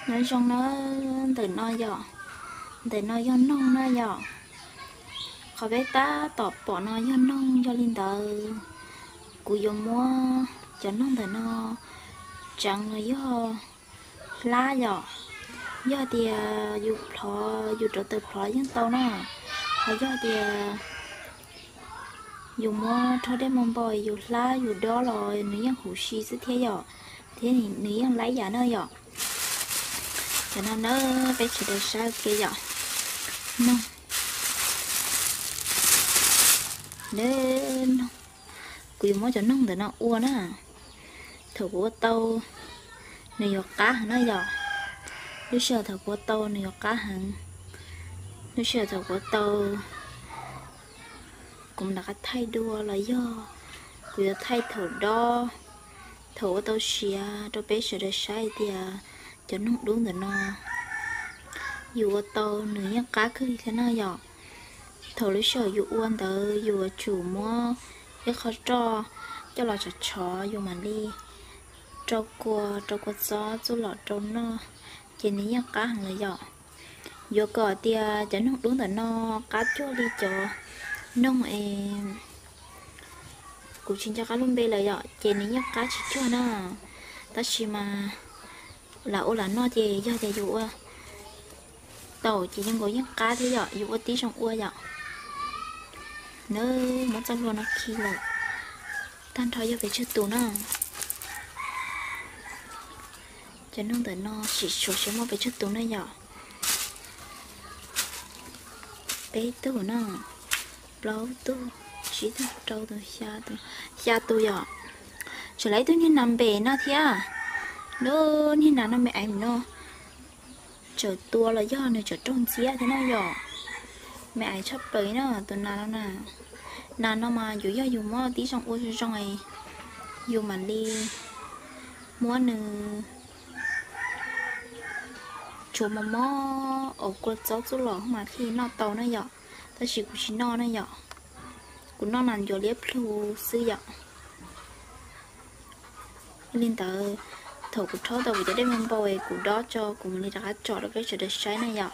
Nyob zoo na, ntawm no yom, ntawm no yog noog na yom. Qhov peb tab tom pom no yog noog, yog li ntawd kuv yuav muab cov noog ntawm no tseev los yog hlab yom. Yog tias yus plhov, yus rauv taws plhov yeej tau na, ho yog tias yus muab rhaub dej npau npau yus hlab yus dob los nws yeej huv si xwb thiab yom, thiab nws yeej laib yam na yom. Cov no na, peb sawv daws saib ua ke yom. Noog, noog, kuv yuav muab cov noog ntawm no ua na. Thaum kuv ua tau nws yuav qab heev na yom. Lub sij hawm thaum kuv ua tau nws yuav qab heev. Lub sij hawm thaum kuv ua tau, kuv mam rov qab thaij dua los yog kuv yuav thaij thaum dob, thaum ua tau siav rau peb sawv daws saib tias cov noog dub ntawm no yus ua tau nws yeej qab kawg li thiab na yom. Thaum lub sij hawm yus ua ntawd yus yuav tsum muab ib qho roj coj los tshov tshov yus mam li rau kua, rau kua txob txuj lom rau noj, ces nws yeej qab heev lawm yom. Yuav kom tias cov noog dub ntawm no qab cuag li cov noog es kuv tsis nco qab lub npe lawm yom, ces nws yeej qab tsis cuag na. Tab sis mas lam ua lam noj ces yog tias yus ua tau ces zoo nkaus yeej qab thiab yom, yus ua tib zoo ua yom. Na, muab txoj hlua no khi lawm, tag nrho yog pes tsawg tus na. Cov noog ntawm no sim suav seb muaj pes tsawg tus na yom. Peb tug na, plaub tug, tsib tug, rau tus, xya tus, xya tus yom. Tseem lawv ib tug niag nas npem no thiab. Lub niag nas no me aiv no tseem tua los yog nws tseem raug ntxiab thiab na yom. Me aiv tshaj plaws na tus nas no na. Nas no mas yus yog yus muab tib zoo ua zoo zoo, yus mam li muab nws tsuav mos mos, ua kua txob txuj lom mas thiaj noj tau na yom. Tab sis kuv tsis noj na yom, kuv noj nas ncuav liab plhu xwb yom. Yog li ntawd, thaum kuv rhaub tau kuv cov dej npau npau es kuv dob tso, kuv mam li rov qab tso rau peb sawv daws saib na yom.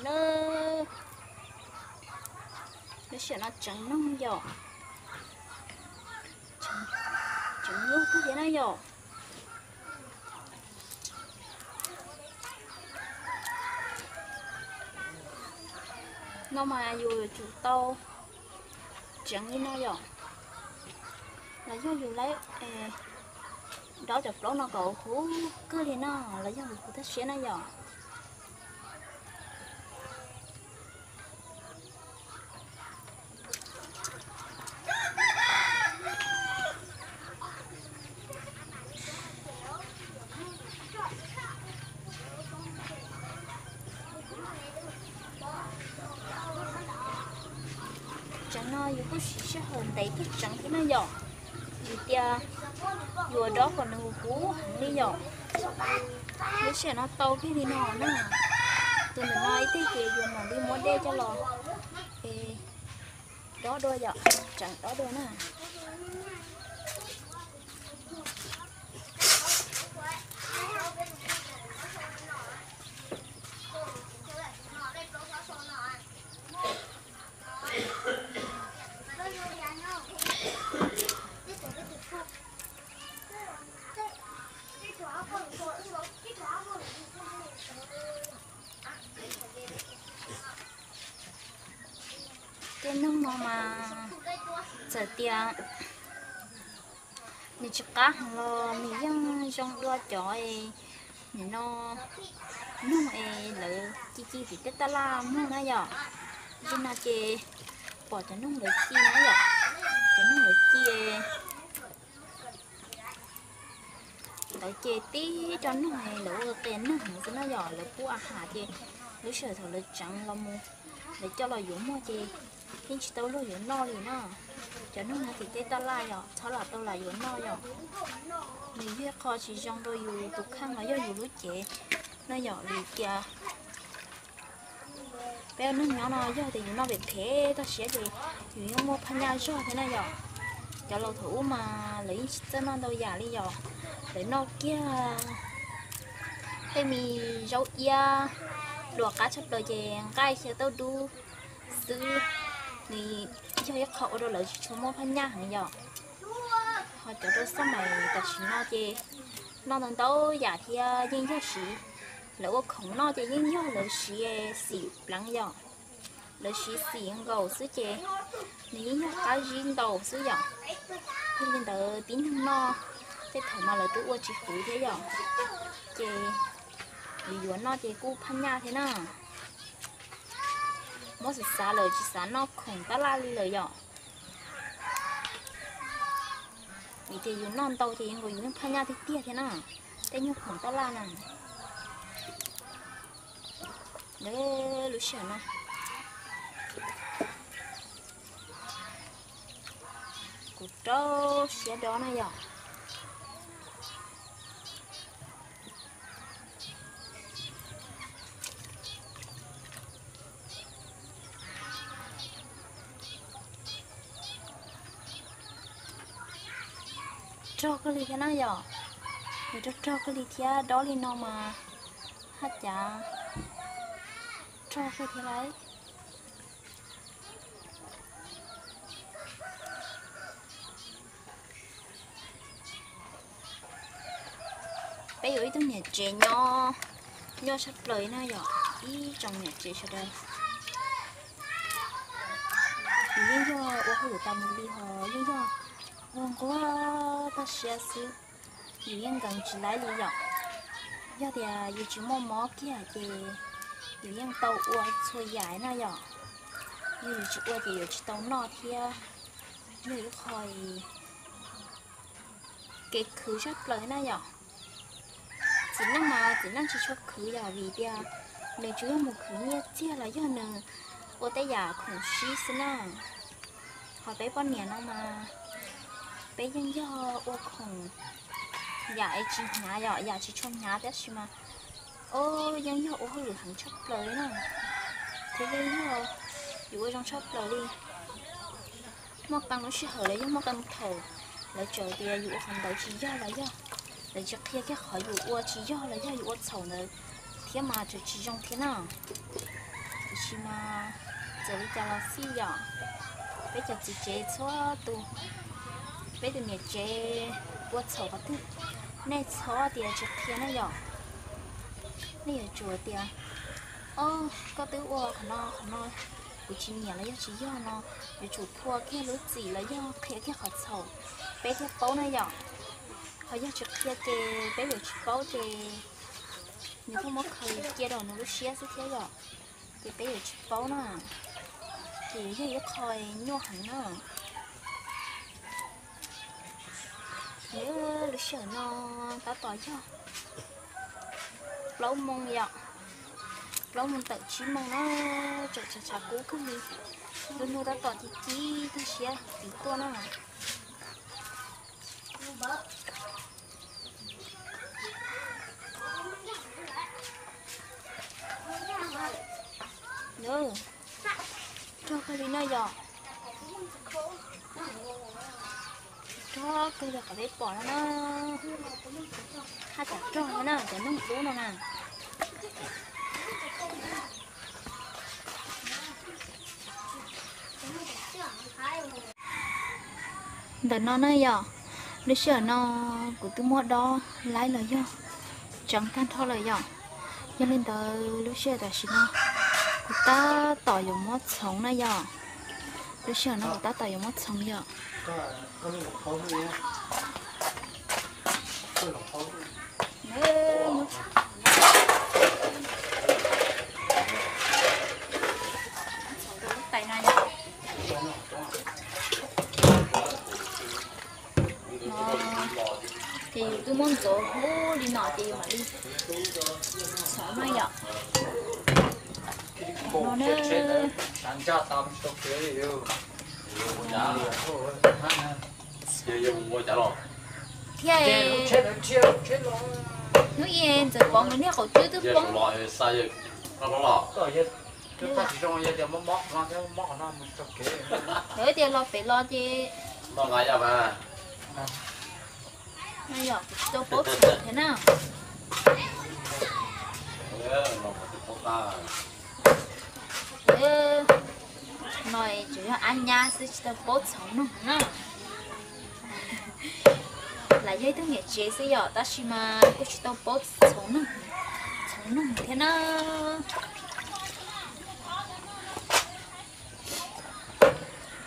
Lub sij hawm no tseev noog yom, tseev nyuaj kawg thiab na yom. No mas yus yuav tsum tau tseev li no yom, los yog yus lawv dob cov plaub no kom huv kawg li no, los yog huv huv tag siab na yom. Tseev no yus kuj siv sij hawm ntev kawg tseev thiab na yom, vim tias yuav dob kom nws huv huv heev li yom. Lub sij hawm no tau kiag li no na. Tus ntawm no ib teg ces yus mam li muab dej coj los dob dua yom, tseev dob dua na. Noog no mas txawm tias nws tsis qab heev los nws yeej zoo dua cov nim no noog es lawv ci ci tim tej taj laj muag na yom. Li no ces pom cov noog lawv ci na yom, cov noog lawv ci ntawd ces tib co noog lawv ua qias noog heev xwb na yom, lawv pub a has ces lub sij hawm thaum lawv tseev los mus lawv coj los yuav muag ces yeej tsis tau luag yuav noj li na. Cov noog no tim tej taj laj yom, txhob lam tau lam yuav noj yom. Nws yog ib qho tsis zoo rau yus tus kheej los yog yus lub cev na yom, vim tias peb ua neeg nyob no yog tias yus noj phem phem toj siab ces yus yeej muaj phaj nyaj zog thiab na yom. Cov laus thaum ub mas lawv yeej tsis txawj noj ntau yam li yom, lawv noj kiag tej me zaub iab luam qab tshaj plaws ces nqaij xyaw tauj dub xwb, nws yog ib qho ua rau lawv tsis tshua muaj phaj nyaj heev yom. Ho cov rau xab mais tam sim no ces noj ntau ntau yam thiab yeej yog siv, lawv ua khoom noj ces yeej yog lawv siv xim pleev yom. Lawv siv xim nkaus xwb ces nws yeej yog qab zib nkaus xwb yom. Yog li ntawd tib neeg noj tej thaum mas lawv twb ua tsis huv thiab yom, ces yus yuav noj ces kuj phaj nyaj thiab na. Muab xav xav lawm tsis xav noj khoom taj laj li lawm yom. Vim tias yus noj ntau ces yus nkaus yus yeej phaj nyaj tiag tiag thiab na. Tej nyuag khoom taj laj na, lub sij hawm no kuv rau siab dob na yom. Rog kawg li thiab na yom, nws rog rog kawg li thiab dob li no mas haj cas rog kawg thiab lauj. Peb yuav ib tug niam tsev nyob, nyob tshaj plaws na yom, ib tsoom niam tsev sawv daws. Yus yeej yog ua hauj lwm tas mus li ho yeej yog nquag nquag toj siab xwb, yus yeej nkees tsis laib li yom. Yog tias yus tsis muaj mob kiag ces yus yeej tau ua txhua yam na yom. Yog yus tsis ua ces yus tsis tau noj thiab, yog ib qho kev khwv tshaj plaws na yom. Txiv neej mas txiv neej tsis tshua khwv yom, vim tias nws tsuas yog mus khwv nyiaj txiag los yog nws ua tej yam khoom sib xwb na. Ho peb poj niam no mas peb yeej yog ua khoom yam es tsis hnyav yom, yam tsis tshua hnyav tab sis mas o yeej yog ua hauj lwm heev tshaj plaws li na, thiab yeej yog yus ua zoo tshaj plaws li. Muaj qee lub sij hawm los yog muaj qee thaum lawv txawm tias yus ua qhov ntawd tsis yog los yog lawv tsis qhia kiag qhov yus ua tsis yog los yog yus ua txhaum ntawd thiab mas tseem tsis zoo thiab na. Tiam sis mas txawm li cas los xij yom, peb cov txiv tsev txhua tus, peb tus niam tsev ua txhaum qhov twg, nej txhob tias tsis qhia na yom. Nej yuav tsum tias, o, koj twb ua qhov no qhov no kuv tsis nyiam los yog tsis yog no, yuav tsum phua kiag lub txim los yog qhia kiag qhov txhaum peb thiaj paub na yom. Ho yog tsis qhia ces peb yuav tsis paub ces nws pheej muab khaws cia rau nws lub siab xwb thiab yom. Ces peb yuav tsis paub na, ces yog ib qho nyuaj heev na. Lub sij hawm no tab tom yog plaub moo yom, plaub moo tawm tsib moo na, tseem tshav tshav kub kawg li. Lub hnub tab tom ci ci tag siab tiv tuaj na. Rog kawg li no yom. Rog kawg li qhov peb pom no na. Haj tseem rog no na, cov noog dub no na. Ntawm no na yom, lub sij hawm no kuv twb muab dob laib los yog tseev tag nrho lawm yom. Yog li ntawd lub sij hawm tam sim no kuv tab tom yuav muab txhoov na yom. Lub sij hawm no kuv tab tom yuav muab txhoov yom. Ces yus twb muab ntxuav huv li no ces yus mam li txhoov no yom. No na. Thiab hnub ib ntxawm pov nkawd niag qaum tswb twb poob. Lawv tias los pem los ces no yom, kuv tsis tau paub txhoov thiab na. No tsuas yog ab nyab xwb tsis tau paub txhoov noog na. Lam yog ib tug niam tsev xwb yom, tab sis mas kuj tsis tau paub txhoov noog, txhoov noog thiab na.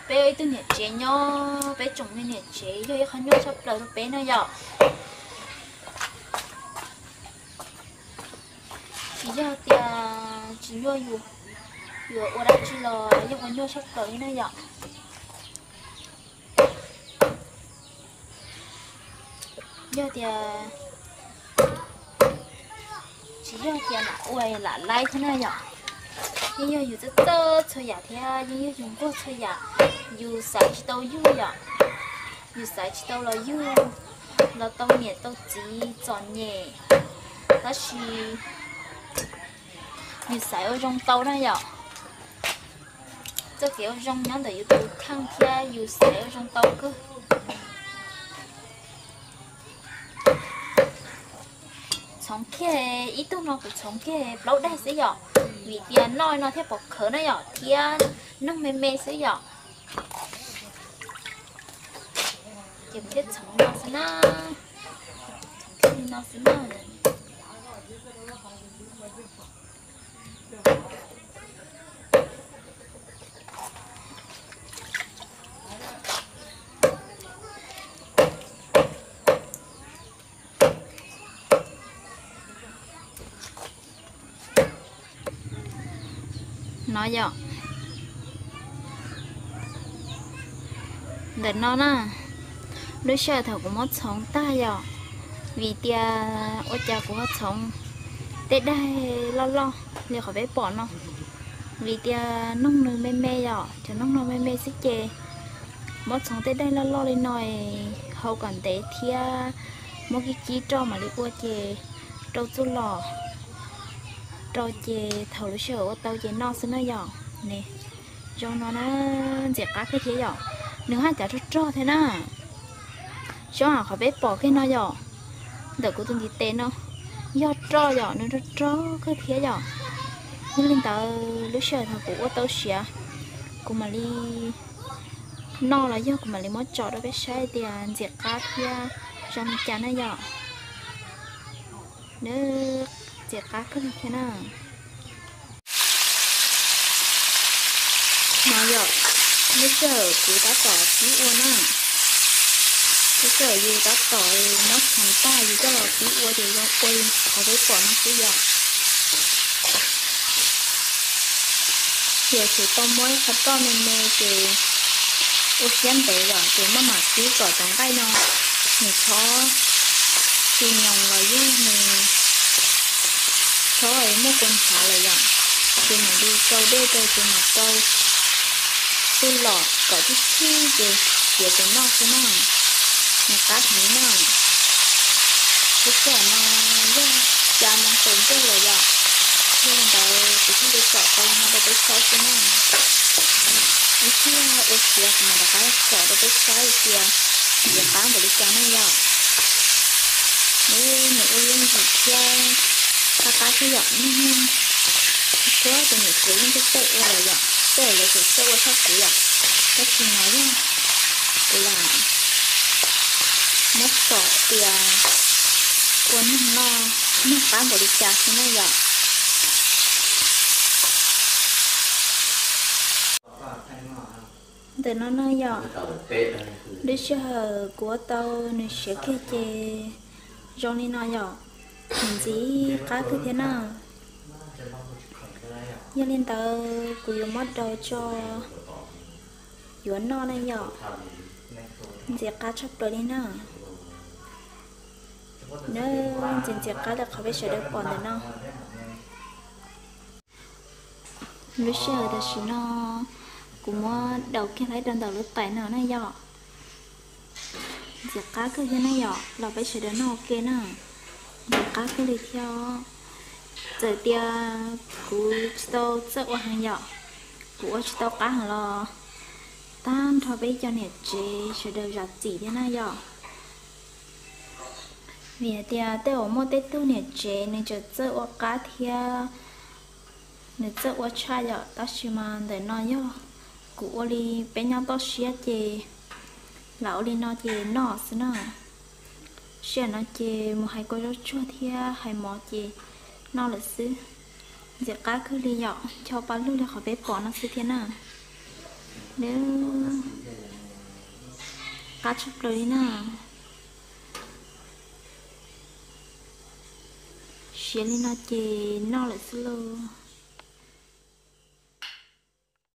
Peb ib tug niam tsev nyob, peb tsoom me niam tsev yog ib qho nyuaj tshaj plaws rau peb na yom. Tsis yog tias tsis nyuaj, yus yuav ua dab tsi los yog qhov nyuaj tshaj plaws li na yom. Yog tias, tsis yog tias lam ua lam laib thiab na yom. Yeej yog yus txawj txawj txhua yam thiab yeej yog yus nquag txhua yam. Yus xaiv tsis tau yug yom, yus xaiv tsis tau los yug, los tau niam tau txiv txom nyem, tab sis yus xaiv ua zoo tau na yom. Txoj kev ua zoo nyob ntawm yus tus kheej thiab yus xaiv ua zoo tau kawg. Txhoov kiag ib tug no kuv txhoov kiag plaub daim xwb yom, vim tias noj no thiaj pom khawv na yom, thiab noog me me xwb yom. Ces kuv thiaj txhoov no xwb na, txhoov kiag li no xwb na. No yom, ntawm no na, lub sij hawm thaum kuv muab txhoov tag yom, vim tias ua cas kuv ho txhoov tej daim loj loj li qhov peb pom no, vim tias noog nws me me yom, cov noog no me me xwb ces muab txhoov tej daim loj loj li no es hau kom ntev thiab muab kib kib rau mam li ua ces rau txuj lom rau ces thaum lub sij hawm ua tau ces noj xwb na yom. Ne, zoo no na, ntxim qab kawg thiab yom. Nws haj cav rog rog thiab na. Zoo qhov peb pom kiag no yom, ntawm kuv tus ntiv tes no yog roj yom, nws rog rog kawg thiab yom. Yog li ntawd lub sij hawm thaum kuv ua tau siav kuv mam li noj los yog kuv mam li muab tso rau peb saib tias ntxim qab thiab zoo li cas na yom. Nws ntxim qab kawg li thiab na. No yom, lub sij hawm kuv tab tom pib ua na, lub sij hawm yus tab tom muab txhoov tag yus coj los pib ua ces zoo ua li qhov peb pom no xwb yom. Yus tsis tau muab ib qho roj me me ces ua siab ntev yom, ces maj mam pib kom cov nqaij no nws txhob tsis nyoos los yog nws txhob muaj kua ntshav lawm yom, ces mam li rau dej rau ces mam rau txuj lom kom tib chib ces tiav ces noj xwb na. Nws qab heev li na. Lub sij hawm no yog xya moo taus ntuj lawm yom, yog li ntawd kuv thiaj li tsom tau li no rau peb saib xwb na. Ib pliag ua siav kuv mam rov qab tsom rau peb saib tias ntxim qab npaum li cas na yom. Nws ua yooj yim thiab qab qab thiab yom, neeg txhua tus niam tsev yeej txawj txawj ua lawm yom, tej lawv tseem txawj ua tshaj kuv yom. Tab sis no yog kuv lam muab tsom tias ua neeg noj, neeg qab npaum li cas xwb na yom. Ntawm no no yom, lub sij hawm kuv ua tau nws siav kiag ces zoo li no yom, ntxim qab kawg thiab na. Yog li ntawd kuv yuav muab daus tso yuav noj na yom, ntxim qab tshaj plaws li na. Nws ntxim ntxim qab li qhov peb sawv daws pom ntawm no. Lub sij hawm tam sim no kuv muab daus kiag hlo rau ntawm lub tais no na yom. Ntxim qab kawg thiab na yom, los peb sawv daws noj ua ke na. Ntxim qab kawg li thiab. Txawm tias kuv tsis tau txawj ua heev yom, kuv ua tsis tau qab heev los tag nrho peb cov niam tsev sawv daws zam txim thiab na yom. Vim hais tias tej uas muaj tej tug niam tsev nws tseem txawj ua qab thiab nws txawj ua tshaj yom, tab sis mas ntawm no yog kuv ua li peb nyob toj siab ces lam ua li no ces noj xwb na. Sij hawm no ces mus hais kua zaub tsuag thiab hais mov ces noj lawm xwb. Ntxim qab kawg li yom, ncho pa lug li qhov peb pom no xwb thiab na. Nws qab tshaj plaws li na. Siav li no ces noj lawm xwb lauj.